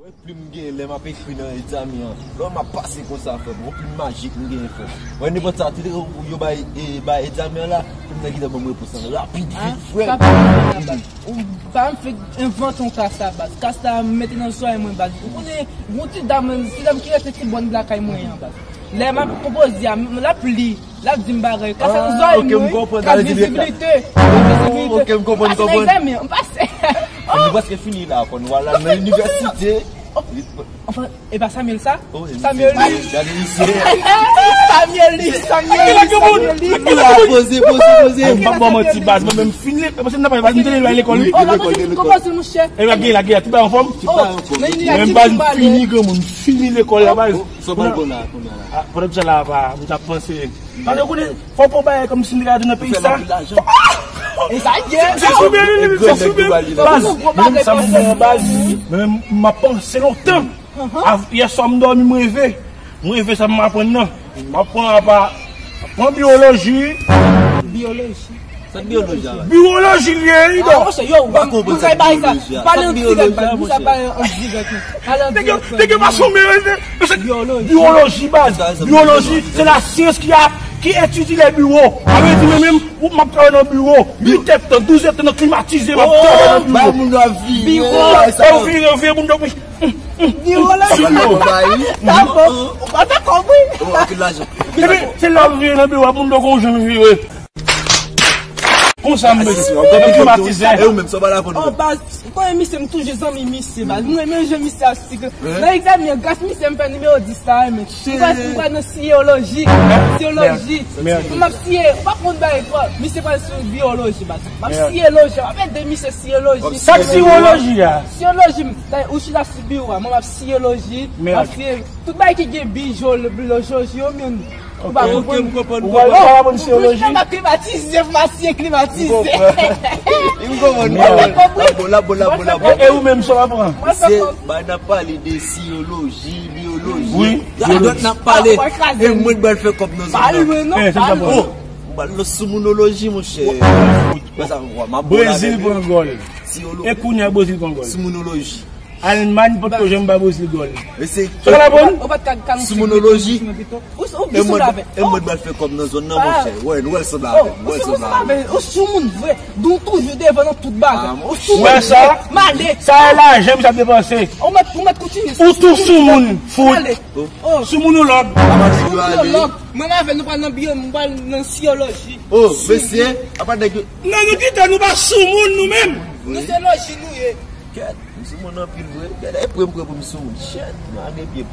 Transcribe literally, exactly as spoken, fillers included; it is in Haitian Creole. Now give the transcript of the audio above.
Wè plim m gen lè m ap ekri nan egzamen an. Lè m ap pase konsa, frè m, yon plim majik m gen, frè m. Wè nenpòt sa, tout yo bay, e, bay egzamen an la, plim nan gentan ban m repons lan rapid, vit, frè m. Ou pa m fèk envante yon kas la, baz. Kas la, m mete nan zòrèy mwen, baz. Ou konnen, yon ti dam, ti dam ki rete ti bòn lakay mwen an, baz. Lè m ap konpoze a, m, l ap li, l ap di m bagay. Kas la nan zòrèy mwen, ka vizibilite. Ka vizibilite. Ok, m konprann, konprann. M pase nan egzamen, m pase. Nou prèske fini la, fò nou al nan inivèsite. Anfen, e pa Samuel sa? Samuel li. Gade isi. Samuel li, Samuel li, Samuel li. Poze, poze, poze. M p ap ba w manti, baz, mwen menm fini, paske m t ap pale, m te al lekòl, wi. Oh, la, konpoze, monchè. E la, gen la, gen la, tout bagay anfòm? Tout bagay anfòm. Men baz, m fini, granmoun, m fini lekòl la, baz. Sa w pral pran la, kounye a la? Pandan m sa la, pa, m t ap panse. Paske w konnen, fò w pran bagay kòmsi m te ka di nan peyi sa. E sa ye. Se sou byen li, se sou byen li, baz. Menm sa m pran, baz. Men m ap panse lontan. Yè swa m dòmi, m reve. M reve sa m aprann nan. M aprann apa, pran biyoloji. Biyoloji. Sa biyoloji a la? Biyoloji li ye, wi, non. Monchè, yo, ou pa konprann sa biyoloji a. Pale an dirèk, baz. Ou sa pale an dirèk, wi. Pale an dirèk, frè. Nèg yo pa sou mwen, biyoloji, baz. Biyoloji, se la syans ki a, ki etidye le biwo. Sa vle di mwen menm, ou m ap travay nan biwo. Uit èdtan, douz èdtan nan klimatize, m ap travay nan biwo. Biwo. E ou vire, ou vire moun dòmi. Biwo la. Sa bon. Ou pa fè kòb, wi. Epi, se la ou vire nan biwo, moun dòmi, ou janm vire. Konsa m bezwen. Klimatize. E ou menm, sa w pral aprann? Oh, baz, ou konnen misye, m toujou zanmi misye, baz. M renmen jan misye ap esplike. Nan egzamen an, gras misye, m fè nimewo dis la, men. M pral, m pral nan siyoloji. Siyoloji. M ap siye, ou pa konn bagay, misye pral sou biyoloji, baz. M ap siyoloji, m ap ede misye siyoloji. Sa k siyoloji a? Siyoloji, ou chita sou biwo a, mwen m ap siyoloji, m ap siye tout bagay ki gen bi, jo, le, le, jo, jo, men. Ou pa konprann? Ou pa konprann siyoloji? Mwen pa klimatize, m pa siye klimatize. M konprann, m konprann. L ap bon, l ap bon, l ap bon, l ap bon. E ou menm, sa w aprann? Se, ba, n ap pale de siyoloji, biyoloji. Wi, biyoloji. N ap pale. E mwen, m pral fè kòb nan zòn nan. Oh, m pral nan soumounoloji, monchè. Brezil pran gòl. E kounye a Brezil pran gòl. Soumounoloji. Almay potko janm ba Brezil gòl. Sa w konprann? Soumounoloji. E mwen, e mwen pral fè kòb nan zòn nan, monchè. Wè, nou wè l sanble avè m. Wè l sanble avè m. Ou sou moun vre. Nou toujou devan nan tout bagay. Ou sou moun vre. M ale. Sa e lajan misye ap depanse. Ou mèt, ou mèt kontinye. Ou tou sou moun, fout. M ale. Soumounolog. Soumounolog. Mwen avè nou pral nan biyo, nou pral nan siyoloji. Oh, mesye, apa nèg yo. Non, nou kite, nou pa sou moun, nou menm. Nou se loji nou ye. Kèt, m sou moun anpil vre. Gade, e pre m pre pou m sou moun. Shit, m lage pye m.